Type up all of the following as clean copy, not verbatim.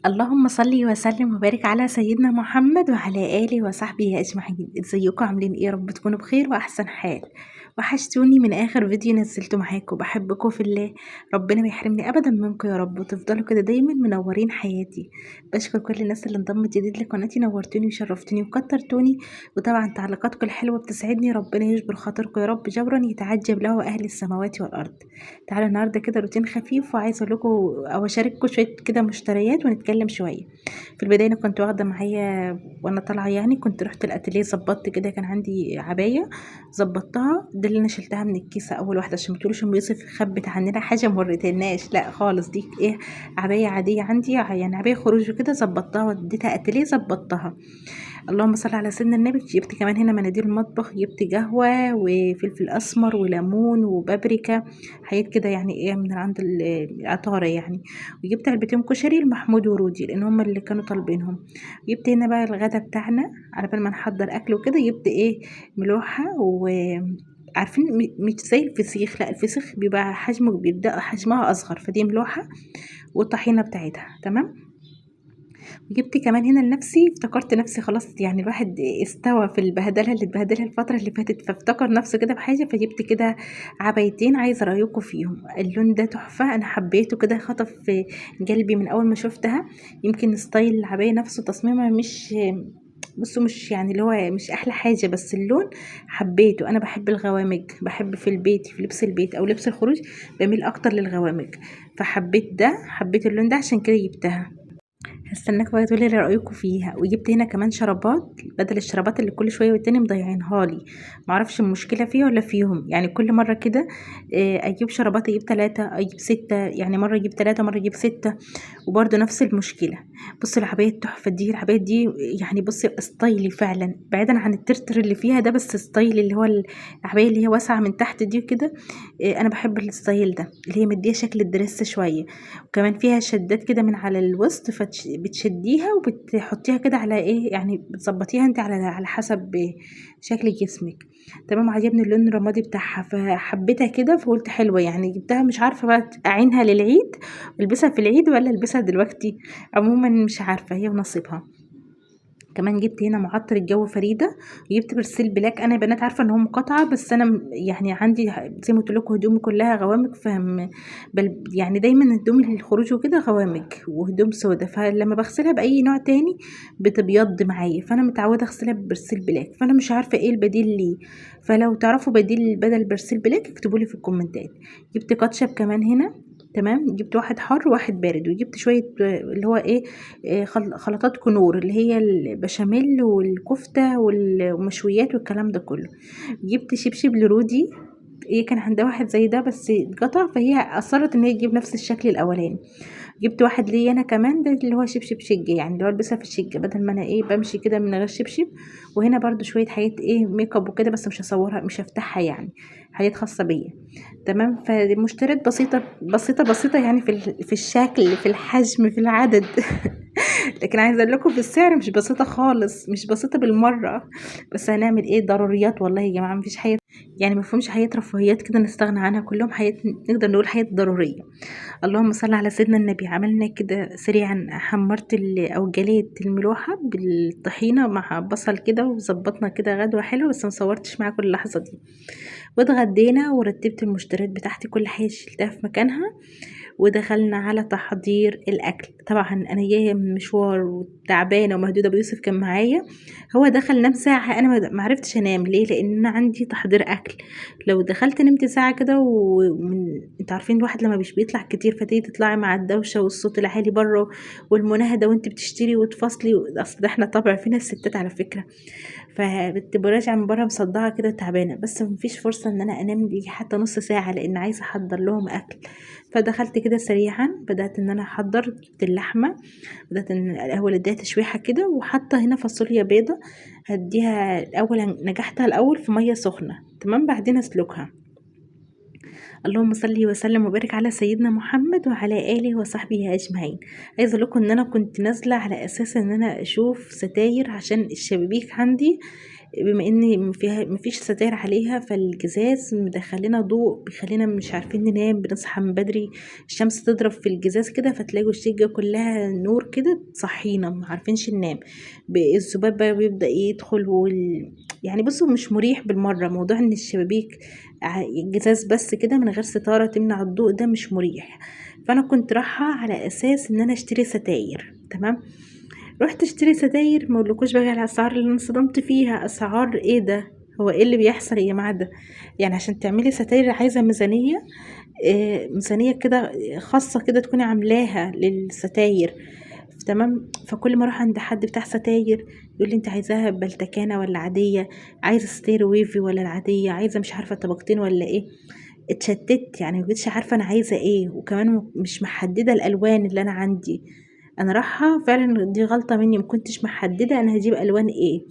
اللهم صل وسلم وبارك على سيدنا محمد وعلى آله وصحبه أجمعين. ازيكم عاملين ايه؟ يا رب تكونوا بخير وأحسن حال. وحشتوني من آخر فيديو نزلته معاكم، بحبكم في الله، ربنا ما يحرمني أبدا منكم يا رب، وتفضلوا كده دايما منورين حياتي. بشكر كل الناس اللي انضمت جديد لقناتي، نورتوني وشرفتوني وكترتوني، وطبعا تعليقاتكم الحلوة بتسعدني، ربنا يجبر خاطركم يا رب جبرا يتعجب له أهل السماوات والأرض. تعالوا النهارده كده روتين خفيف، وعايزه اقول لكم او اشارككم شوية كده مشتريات ونتكلم شوية. في البداية انا كنت واخده معايا وانا طالعه، يعني كنت رحت الاتيليه ظبطت كده، كان عندي عباية ظبطتها، دي اللي انا شلتها من الكيسة اول واحدة عشان ما تقولوش ام يوسف خبت عننا حاجة ما وريتهالناش، لا خالص، دي ايه عباية عادية عندي، يعني عباية خروج وكده، ظبطتها وديتها اتيليه ظبطتها. اللهم صل على سيدنا النبي. جبت كمان هنا مناديل المطبخ، جبت قهوة وفلفل اسمر وليمون وبابريكا، حاجات كده يعني ايه من عند العطاره يعني. وجبت علبتين كشري لمحمود ورودي لان هم اللي كانوا طالبينهم. جبت هنا بقى الغدا بتاعنا على بال ما نحضر اكل وكده. جبت ايه ملوحه، و عارفين مش زي الفسيخ، لا الفسيخ بيبقى حجمه كبير، ده حجمها اصغر، فدي ملوحه والطحينه بتاعتها تمام. جبت كمان هنا لنفسي، افتكرت نفسي خلاص يعني الواحد استوى في البهدله اللي اتبهدلها الفترة اللي فاتت، فافتكر نفسه كده بحاجة، فجبت كده عبايتين عايزه رايكم فيهم. اللون ده تحفة، انا حبيته كده، خطف في قلبي من اول ما شفتها. يمكن style العباية نفسه تصميمها مش بصوا مش يعني اللي هو مش احلى حاجة، بس اللون حبيته. انا بحب الغوامج، بحب في البيت في لبس البيت او لبس الخروج بميل اكتر للغوامج، فحبيت ده، حبيت اللون ده عشان كده جبتها. هستناكم بقى تقولي لي رايكم فيها. وجبت هنا كمان شرابات بدل الشرابات اللي كل شوية والتاني مضيعينها لي، معرفش المشكلة فيها ولا فيهم، يعني كل مرة كده اجيب شرابات، اجيب 3 اجيب 6، يعني مرة اجيب 3 مرة اجيب 6، وبرده نفس المشكلة. بصوا العباية التحفة دي، العباية دي يعني بصي style ي فعلا، بعيدا عن الترتر اللي فيها ده، بس style اللي هو العباية اللي هي واسعة من تحت دي وكده، انا بحب ال style ده اللي هي مديه شكل ال dress شوية، وكمان فيها شدات كده من على الوسط، بتشديها وبتحطيها كده على ايه، يعني بتظبطيها انت على حسب شكل جسمك تمام. عجبني اللون الرمادي بتاعها فحبيتها كده، فقلت حلوة يعني، جبتها. مش عارفه بقى اعينها للعيد البسها في العيد ولا البسها دلوقتي، عموما مش عارفه، هي ونصيبها. كمان جبت هنا معطر الجو فريدة، وجبت برسيل black. انا يا بنات عارفه ان هو مقاطعه، بس انا يعني عندي زي ما قلت لكم هدومي كلها غوامج، فهم بل يعني دايما هدوم الخروج وكده غوامج وهدوم سودا، فلما بغسلها باي نوع تاني بتبيض معايا، فانا متعوده اغسلها ببرسيل black، فانا مش عارفه ايه البديل ليه، فلو تعرفوا بديل بدل برسيل black اكتبوا لي في الكومنتات. جبت كاتشب كمان هنا تمام، جبت واحد حار وواحد بارد، وجبت شوية اللي هو ايه خلطات كنور اللي هي البشاميل والكفته والمشويات والكلام ده كله. جبت شبشب لرودي، هي كان عندها واحد زي ده بس اتقطع، فهي اصرت ان هي تجيب نفس الشكل الاولاني. جبت واحد ليا انا كمان، ده اللي هو شبشب شقه، يعني اللي هو البسها في الشقة بدل ما انا ايه بمشي كده من غير شبشب. وهنا برضو شوية حاجات ايه ميك اب وكده، بس مش هصورها مش هفتحها، يعني حاجات خاصة بيا تمام. فمشتريات بسيطة بسيطة بسيطة يعني في الشكل في الحجم في العدد لكن عايزه اقول لكم في السعر مش بسيطة خالص، مش بسيطة بالمرة، بس هنعمل ايه، ضروريات والله يا جماعة، مفيش حاجة يعني مفهومش حاجات رفاهيات كده نستغنى عنها، كلهم حاجات نقدر نقول حاجات ضرورية. اللهم صل على سيدنا النبي. عملنا كده سريعا، حمرت او جليت الملوحه بالطحينه مع بصل كده، وظبطنا كده غدوه حلوة، بس ما صورتش معاكم اللحظة دي. واتغدينا ورتبت المشتريات بتاعتي، كل حاجة شلتها في مكانها، ودخلنا على تحضير الاكل. طبعا انا جاية من مشوار وتعبانه ومهدوده، ابو يوسف كان معايا، هو دخل نام ساعة، انا ما عرفتش انام ليه، لان انا عندي تحضير اكل، لو دخلت نمت ساعة كده انتوا عارفين الواحد لما مش بيطلع كتير، فتيجي تطلعي مع الدوشة والصوت العالي بره والمناهده وانت بتشتري وتفصلي، اصل ده احنا طبع فينا الستات على فكرة، فبتبقى راجعه من بره مصدعه كده تعبانة، بس مفيش فرصة ان انا انام لي حتى نص ساعة لان عايزه احضر لهم اكل. فدخلت كده سريعا، بدات ان انا احضر، جبت اللحمة، بدات ان الاول اديها تشويحه كده، وحاطه هنا فاصوليا بيضة، هديها الاول، نجحتها الاول في مية سخنة تمام، بعدين اسلكها. اللهم صل وسلم وبارك على سيدنا محمد وعلى اله وصحبه اجمعين. عايزه اقول لكم ان انا كنت نازله على اساس ان انا اشوف ستاير عشان الشبابيك عندي بما ان فيها مفيش ستاير عليها، فالجزاز مدخلنا ضوء بيخلينا مش عارفين ننام، بنصحى من بدري الشمس تضرب في الجزاز كده، فتلاقوا الشقة كلها نور كده تصحينا ما عارفينش ننام. الذباب بقى بيبدأ يدخل يعني بصوا مش مريح بالمرة. موضوع ان الشبابيك جزاز بس كده من غير ستارة تمنع الضوء ده مش مريح. فانا كنت رايحة على اساس ان انا اشتري ستاير، تمام. رحت اشتري ستاير، ما اقولكوش بقى على الاسعار اللي انا انصدمت فيها. اسعار ايه ده؟ هو ايه اللي بيحصل يا جماعة ده؟ يعني عشان تعملي ستاير عايزه ميزانية، ميزانية كده خاصة كده تكوني عاملاها للستاير، تمام. فكل ما اروح عند حد بتاع ستاير يقول لي انت عايزاها بلتكانه ولا عادية، عايزه ستاير wavy ولا العادية، عايزه مش عارفه طبقتين ولا ايه. اتشتت يعني، مبقتش عارفه انا عايزه ايه، وكمان مش محددة الالوان اللي انا عندي. انا رايحة فعلا دي غلطه مني، ما كنتش محددة انا هجيب الوان ايه.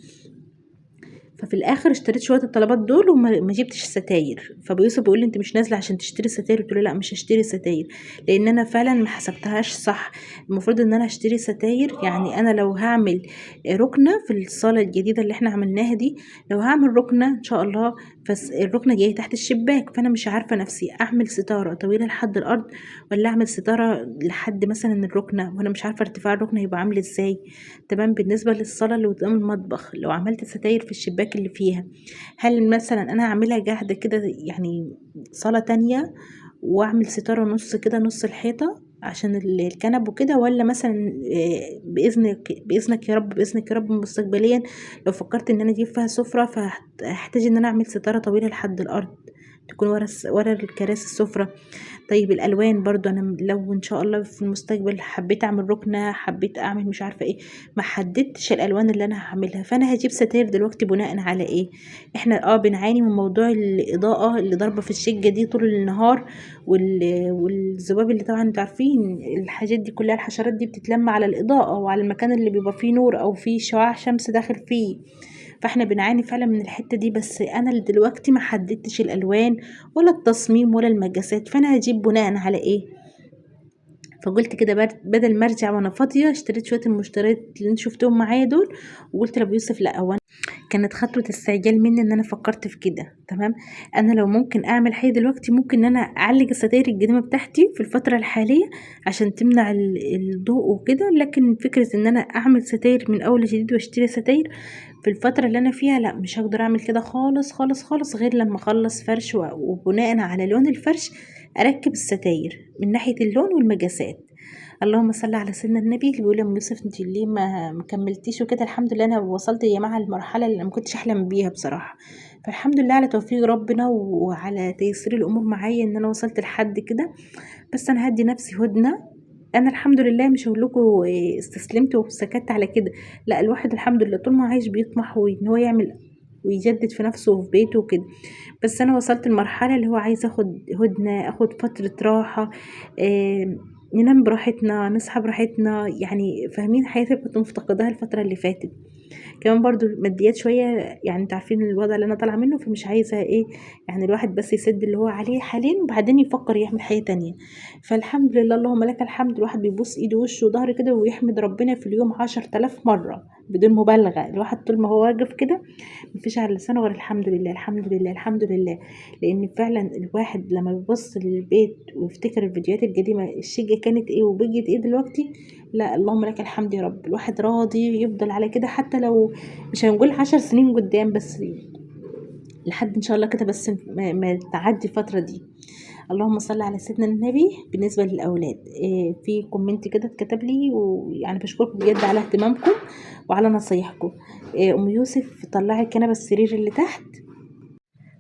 ففي الاخر اشتريت شوية الطلبات دول وما جبتش ستاير. فابو يوسف بيقول لي انت مش نازله عشان تشتري ستاير؟ قلت له لا مش هشتري ستاير، لان انا فعلا ما حسبتهاش صح. المفروض ان انا اشتري ستاير، يعني انا لو هعمل ركنه في الصاله الجديدة اللي احنا عملناها دي، لو هعمل ركنه ان شاء الله، بس الركنه جاية تحت الشباك، فانا مش عارفه نفسي اعمل ستارة طويلة لحد الارض ولا اعمل ستارة لحد مثلا الركنه، وانا مش عارفه ارتفاع الركنه هيبقى عامل ازاي، تمام. بالنسبة للصاله اللي قدام المطبخ، لو عملت ستاير في الشباك اللي فيها، هل مثلا انا هعملها جاهزة كده يعني صاله تانية واعمل ستارة نص كده نص الحيطة عشان الكنب وكده، ولا مثلا باذنك يا رب، باذنك يا رب مستقبليا لو فكرت ان انا اجيب فيها سفره، فهحتاج ان انا اعمل ستارة طويلة لحد الارض تكون ورا الكراسي السفرة. طيب الالوان برضو انا لو ان شاء الله في المستقبل حبيت اعمل ركنه، حبيت اعمل مش عارفه ايه، ما حددتش الالوان اللي انا هعملها. فانا هجيب ستاير دلوقتي بناء على ايه؟ احنا بنعاني من موضوع الاضاءة اللي ضاربه في الشقة دي طول النهار، والذباب اللي طبعا انتوا عارفين الحاجات دي كلها، الحشرات دي بتتلم على الاضاءة وعلى المكان اللي بيبقى فيه نور او فيه شعاع شمس داخل فيه، فاحنا بنعاني فعلا من الحتة دي. بس انا دلوقتي ما حددتش الالوان ولا التصميم ولا المقاسات، فانا هجيب بناء على ايه؟ فقلت كده بدل ما ارجع وانا فاضية اشتريت شوية المشتريات اللي انتوا شفتوهم معايا دول، وقلت لابو يوسف لا، هو كانت خطوة استعجال مني ان انا فكرت في كده، تمام. انا لو ممكن اعمل حاجة دلوقتي، ممكن ان انا اعلق الستاير القديمة بتاعتي في الفترة الحالية عشان تمنع الضوء وكده، لكن فكرة ان انا اعمل ستاير من اول جديد واشتري ستاير في الفترة اللي انا فيها، لا مش هقدر اعمل كده خالص خالص خالص، غير لما اخلص فرش وبناء على لون الفرش اركب الستاير من ناحية اللون والمقاسات. اللهم صل على سيدنا النبي. اللي بيقول لام يوسف انت ليه ما كملتيش وكده، الحمد لله انا وصلت يا جماعة للمرحلة اللي ما كنتش احلم بيها بصراحة، فالحمد لله على توفيق ربنا وعلى تيسير الامور معايا ان انا وصلت لحد كده. بس انا هدي نفسي هدنة، انا الحمد لله مش هقول لكم استسلمت وسكت على كده، لا الواحد الحمد لله طول ما عايش بيطمح وان هو يعمل ويجدد في نفسه وفي بيته وكده. بس انا وصلت لمرحلة اللي هو عايزه اخد هدنة، اخد فترة راحة، ننام براحتنا، نصحى براحتنا، يعني فاهمين حياتي كنت مفتقداها الفترة اللي فاتت. كمان برضو ماديات شوية، يعني انتوا عارفين الوضع اللي انا طالعه منه، فمش عايزه ايه يعني الواحد بس يسد اللي هو عليه حاليا وبعدين يفكر يعمل حاجة تانية. فالحمد لله اللهم لك الحمد، الواحد بيبوس ايده ووشه وظهره كده ويحمد ربنا في اليوم 10,000 مرة بدون مبالغه. الواحد طول ما هو واقف كده مفيش على لسانه غير الحمد لله الحمد لله الحمد لله، لان فعلا الواحد لما بيبص للبيت ويفتكر الفيديوهات القديمة الشقة كانت ايه وبقت ايه دلوقتي، لا اللهم لك الحمد يا رب. الواحد راضي يفضل على كده حتى لو مش هنقول 10 سنين قدام، بس لحد ان شاء الله كده، بس ما تعدي الفترة دي. اللهم صل على سيدنا النبي. بالنسبة للاولاد في comment كده اتكتب لي، ويعني بشكركم بجد على اهتمامكم وعلى نصايحكم. ام يوسف طلعي الكنبة السرير اللي تحت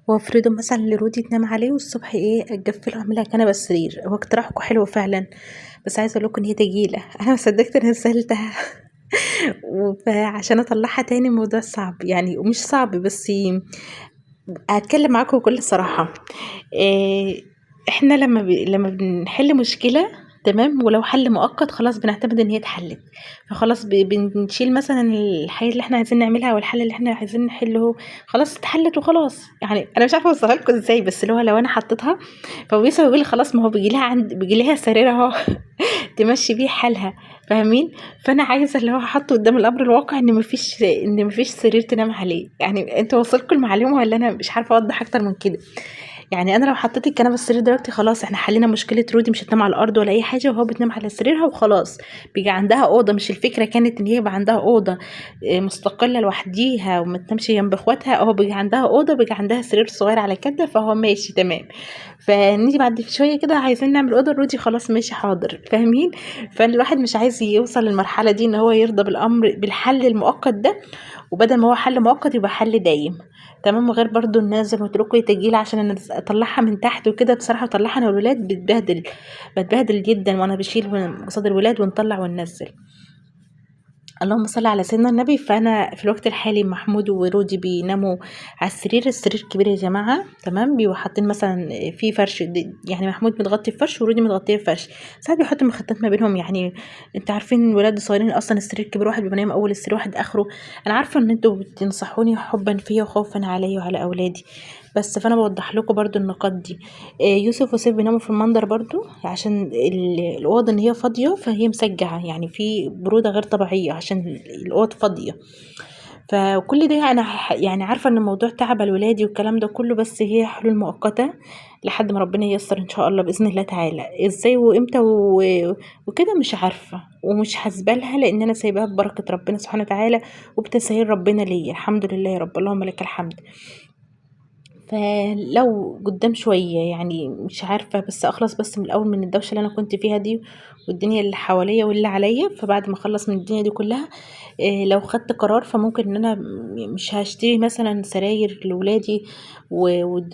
وافرده مثلا لرودي تنام عليه، والصبح ايه اقفله واعملها كنبة السرير. هو اقتراحكم حلو فعلا، بس عايزه اقول لكم ان هي تقيلة، انا ما صدقت ان نزلتها فعشان اطلعها تاني الموضوع صعب، يعني ومش صعب بس هتكلم معاكم بكل صراحة. احنا لما بنحل مشكلة تمام، ولو حل مؤقت خلاص بنعتمد ان هي اتحلت، فخلاص بنشيل مثلا الحاجة اللي احنا عايزين نعملها او الحل اللي احنا عايزين نحله، خلاص اتحلت وخلاص. يعني انا مش عارفه اوصلها لكم ازاي، بس اللي هو لو انا حطيتها فبيوصل بيقول خلاص، ما هو بيجي لها عند بيجي لها سرير اهو تمشي بيه حالها، فاهمين؟ فانا عايزه اللي هو احطه قدام الامر الواقع ان مفيش سرير تنام عليه. يعني انتوا وصلكم المعلومة ولا انا مش عارفه اوضح اكتر من كده؟ يعني انا لو حطيت الكنبة السرير دلوقتي خلاص احنا حلينا مشكلة رودي، مش هتنام على الارض ولا اي حاجة، وهو بتنام على سريرها وخلاص، بيجي عندها اوضة. مش الفكرة كانت ان هي يبقى عندها اوضة مستقلة لوحديها وما تنامش جنب اخواتها، اهو بيجي عندها اوضة بيجي عندها سرير صغير على كده، فهو ماشي تمام. فنيجي بعد شوية كده عايزين نعمل اوضة لرودي، خلاص ماشي حاضر، فاهمين؟ فالواحد مش عايز يوصل للمرحلة دي ان هو يرضى بالامر بالحل المؤقت ده، وبدل ما هو حل مؤقت يبقى حل دايم، تمام. وغير برضو ان زي ما قلت لكم تجيل عشان انا اطلعها من تحت وكده، بصراحة اطلعها انا والولاد بتبهدل جدا وانا بشيل قصاد الولاد ونطلع وننزل. اللهم صل على سيدنا النبي. فانا في الوقت الحالي محمود ورودي بيناموا على السرير، السرير كبير يا جماعة، تمام. بيبقوا حاطين مثلا في فرش، يعني محمود متغطي بفرش ورودي متغطيه بفرش، ساعات بيحطوا مخدات ما بينهم، يعني انتوا عارفين الولاد الصغيرين اصلا السرير كبير، واحد بيبقى نايم اول السرير واحد اخره. انا عارفه ان انتوا بتنصحوني حبا فيا وخوفا عليا وعلى اولادي، بس فانا بوضح لكم برضو النقاط دي. يوسف وسيف بيناموا في المنظر برضو عشان الاوضة ان هي فاضية، فهي مسجعه، يعني في برودة غير طبيعية عشان الاوض فاضية. فكل ده انا يعني عارفه ان الموضوع تعب الولادي والكلام ده كله، بس هي حلول مؤقتة لحد ما ربنا ييسر ان شاء الله باذن الله تعالى. ازاي وامتى وكده مش عارفه ومش حاسبه لها، لان انا سايباها ببركة ربنا سبحانه وتعالى وبتسهيل ربنا ليا، الحمد لله يا رب، اللهم لك الحمد. فلو قدام شوية يعني مش عارفه، بس اخلص بس من الاول من الدوشة اللي انا كنت فيها دي والدنيا اللي حواليا واللي عليا. فبعد ما اخلص من الدنيا دي كلها، لو خدت قرار فممكن ان انا مش هشتري مثلا سراير لولادي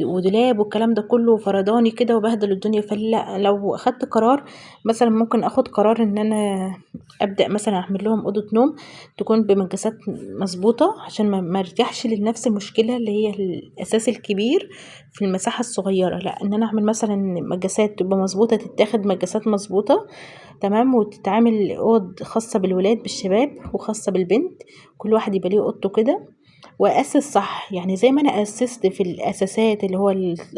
ودولاب والكلام ده كله وفرداني كده وبهدل الدنيا. فلا، لو اخدت قرار مثلا ممكن اخد قرار ان انا ابدا مثلا اعمل لهم اوضة نوم تكون بمقاسات مظبوطة، عشان ما ارجعش لنفس المشكلة اللي هي الاساس الكبير في المساحة الصغيرة. لا، ان انا اعمل مثلا مقاسات تبقى مظبوطة، تتاخد مقاسات مظبوطة تمام، وتتعامل اوض خاصة بالولاد بالشباب وخاصة بالبنت، كل واحد يبقى ليه اوضته كده، واسس صح. يعني زي ما انا اسست في الاساسات اللي هو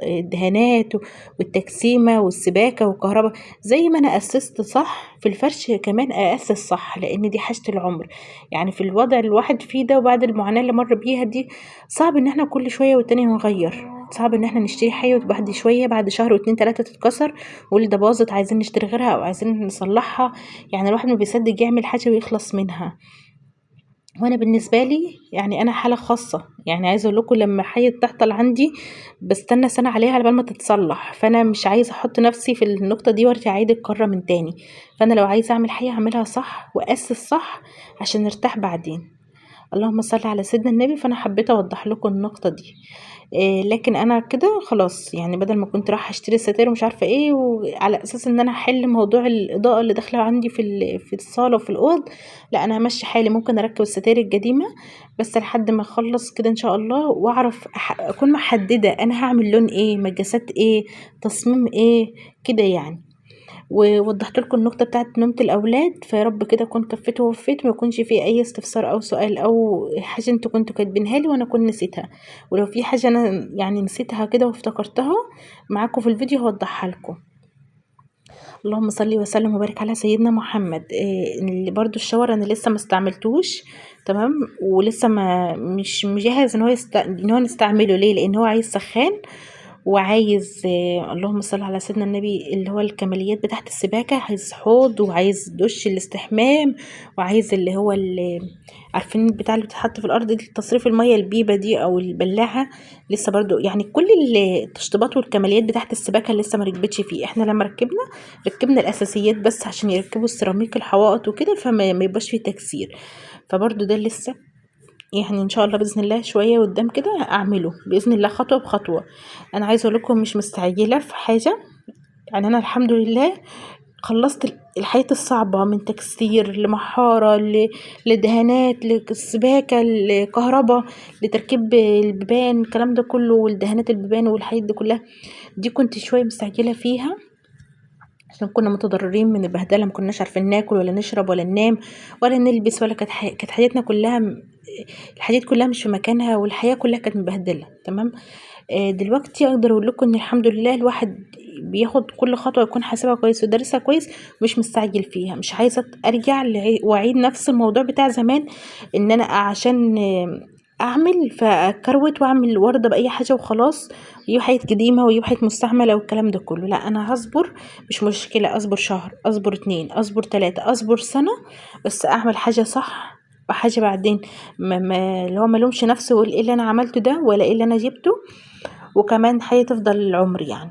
الدهانات والتجسيمه والسباكه والكهرباء، زي ما انا اسست صح في الفرش كمان اسس صح، لان دي حاجة العمر. يعني في الوضع الواحد فيه ده وبعد المعاناة اللي مر بيها دي، صعب ان احنا كل شوية والتاني نغير، صعب ان احنا نشتري حاجة وبعد شوية بعد شهر واتنين تلاتة تتكسر ويقول ده باظت عايزين نشتري غيرها او عايزين نصلحها. يعني الواحد ما بيصدق يعمل حاجة ويخلص منها. وانا بالنسبة لي يعني انا حاله خاصة، يعني عايزه اقول لكم لما حاجة تحصل عندي بستنى سنة عليها على بال ما تتصلح، فانا مش عايزه احط نفسي في النقطة دي وارجع اعيد الكره من تاني. فانا لو عايزه اعمل حاجة اعملها صح واسس صح عشان ارتاح بعدين. اللهم صل على سيدنا النبي. فانا حبيت اوضح لكم النقطة دي. لكن انا كده خلاص، يعني بدل ما كنت رايحة اشتري ستاير ومش عارفه ايه، وعلى اساس ان انا احل موضوع الاضاءة اللي داخله عندي في الصاله وفي الاوض، لا انا همشي حالي، ممكن اركب الستاير القديمة بس لحد ما اخلص كده ان شاء الله، واعرف اكون محددة انا هعمل لون ايه، مقاسات ايه، تصميم ايه كده يعني. ووضحت لكم النقطة بتاعت نومه الاولاد. فيا رب كده اكون كفيت ووفيت، ما يكونش في اي استفسار او سؤال او حاجة انتوا كنتوا كاتبينها لي وانا كنت نسيتها. ولو في حاجة انا يعني نسيتها كده وافتكرتها معاكم في الفيديو هوضحها لكم. اللهم صل وسلم وبارك على سيدنا محمد. اللي برضو الشاور انا لسه ما استعملتوش تمام، ولسه ما مش مجهز ان هو ان هو نستعمله. ليه؟ لان هو عايز سخان وعايز اللهم صل على سيدنا النبي اللي هو الكماليات بتاعت السباكه، عايز حوض وعايز دش الاستحمام وعايز اللي هو عارفين البتاع اللي بتتحط في الارض دي تصريف المية، البيبه دي او البلاعة، لسه برضو يعني كل التشطيبات والكماليات بتاعت السباكه لسه ما ركبتش فيه. احنا لما ركبنا الاساسيات بس عشان يركبوا السيراميك الحوائط وكده، فما ما يبقاش فيه تكسير. فبرضو ده لسه يعني ان شاء الله باذن الله شوية قدام كده اعمله باذن الله خطوة بخطوة. انا عايزه اقول لكم مش مستعجلة في حاجة، يعني انا الحمد لله خلصت الحياة الصعبة من تكسير لمحاره لدهانات للسباكه لكهرباء لتركيب البيبان الكلام ده كله، والدهانات البيبان والحاجات دي كلها، دي كنت شوية مستعجلة فيها عشان كنا متضررين من البهدله، ما كناش عارفين ناكل ولا نشرب ولا ننام ولا نلبس ولا كانت حياتنا كلها الحاجات كلها مش في مكانها، والحياة كلها كانت مبهدله. تمام. دلوقتي اقدر اقول لكم ان الحمد لله الواحد بياخد كل خطوة يكون حاسبها كويس ودارسها كويس، مش مستعجل فيها. مش عايزه ارجع واعيد نفس الموضوع بتاع زمان، ان انا عشان اعمل فكروت واعمل ورده باي حاجة وخلاص، يجيب حاجات قديمة ويجيب حاجات مستعملة والكلام ده كله. لا، انا هصبر، مش مشكلة، اصبر شهر، اصبر 2، اصبر 3، اصبر سنة، بس اعمل حاجة صح وحاجه بعدين ما اللي هو ما لومش نفسي واقول ايه اللي انا عملته ده ولا ايه اللي انا جبته، وكمان حاجة تفضل العمر يعني.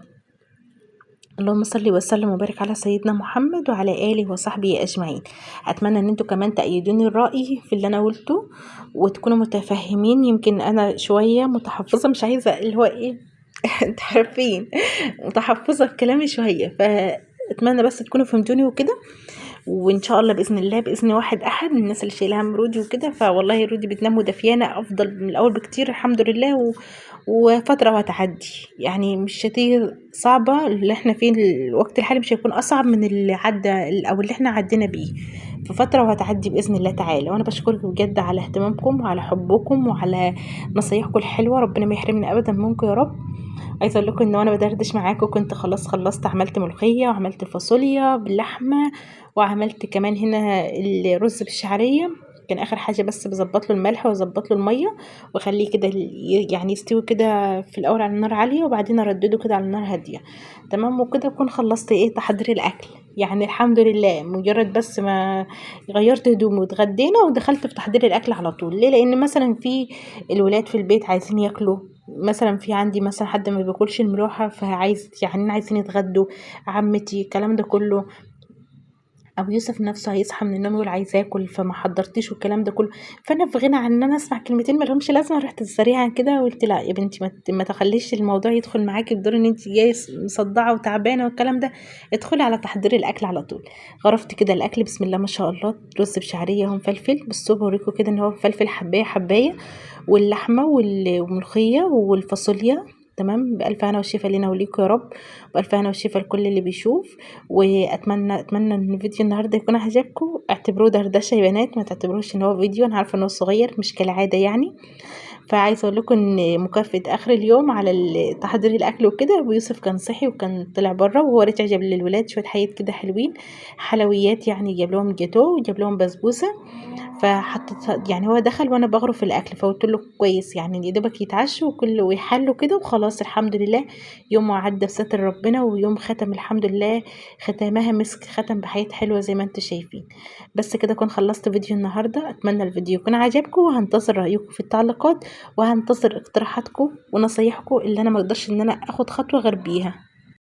اللهم صل وسلم وبارك على سيدنا محمد وعلى آله وصحبه أجمعين. أتمنى أن انتوا كمان تأيدوني الرأي في اللي أنا قلته وتكونوا متفهمين. يمكن أنا شوية متحفظة، مش عايزة اللي هو إيه انتوا عارفين، متحفظة في كلامي شوية، فأتمنى بس تكونوا فهمتوني وكده. وإن شاء الله بإذن الله، بإذن واحد أحد من الناس اللي شايلها هم رودي وكده، فوالله رودي بتنام ودفيانة أفضل من الأول بكتير الحمد لله. وفترة وهتعدي يعني، مش هتيجي صعبة اللي احنا فيه الوقت الحالي، مش هيكون أصعب من اللي عدى أو اللي احنا عدينا بيه، ففترة وهتعدي بإذن الله تعالى. وأنا بشكركم بجد على اهتمامكم وعلى حبكم وعلى نصايحكم الحلوة، ربنا ما يحرمنا أبدا منكم يا رب. عايزه اقول لكم ان وانا بدردش معاكم كنت خلاص خلصت، عملت ملوخية وعملت فاصوليا باللحمه، وعملت كمان هنا الرز بالشعريه، كان اخر حاجة بس بظبط له الملح واظبط له المية واخليه كده يعني يستوي كده في الاول على النار عالية، وبعدين اردده كده على النار هادية. تمام. وكده اكون خلصت ايه تحضير الاكل يعني الحمد لله. مجرد بس ما غيرت هدومي واتغدينا ودخلت في تحضير الاكل على طول. ليه؟ لان مثلا في الولاد في البيت عايزين ياكلوا، مثلا في عندي مثلا حد ما بياكلش الملوحه فعايز يعني عايزين يتغدوا، عمتي الكلام ده كله، ابو يوسف نفسه هيصحى من النوم يقول عايز اكل فما حضرتيش والكلام ده كله. فانا في غنى عن ان انا اسمع كلمتين ما لهمش لازمه، رحت سريعا كده وقلت لا يا بنتي ما تخليش الموضوع يدخل معاكي بدور ان انت جاية مصدعه وتعبانه والكلام ده، ادخلي على تحضير الاكل على طول. غرفت كده الاكل بسم الله ما شاء الله، رز بشعريه اهو مفلفل، بصوا بوريكم كده ان هو مفلفل حبايه حبايه، واللحمة والملوخيه والفاصوليا. تمام. بألف هنا وشفا لينا وليكم يا رب، وألف هنا وشفا لكل اللي بيشوف. وأتمنى إن فيديو النهارده يكون عجبكم. اعتبروه دردشة يا بنات، ما تعتبروش إن هو فيديو، أنا عارفة إن هو صغير مش كالعادة يعني. فعايزة أقول لكم إن مكافأة آخر اليوم على تحضير الأكل وكده، ويوسف كان صحي وكان طلع بره وهو رجع جاب للولاد شوية حاجات كده حلوين، حلويات يعني، جاب لهم جاتوه وجاب لهم بسبوسة. فحطيت يعني هو دخل وانا بغرف الاكل، فقلت له كويس يعني يا دوبك يتعشوا وكل ويحلوا كده وخلاص الحمد لله. يوم عدى بستر ربنا، ويوم ختم الحمد لله، ختامها مسك، ختم بحياة حلوة زي ما انتم شايفين. بس كده اكون خلصت فيديو النهارده، اتمنى الفيديو يكون عجبكم، وهنتظر رايكم في التعليقات، وهنتظر اقتراحاتكم ونصايحكم اللي انا ما اقدرش ان انا اخد خطوة غير بيها.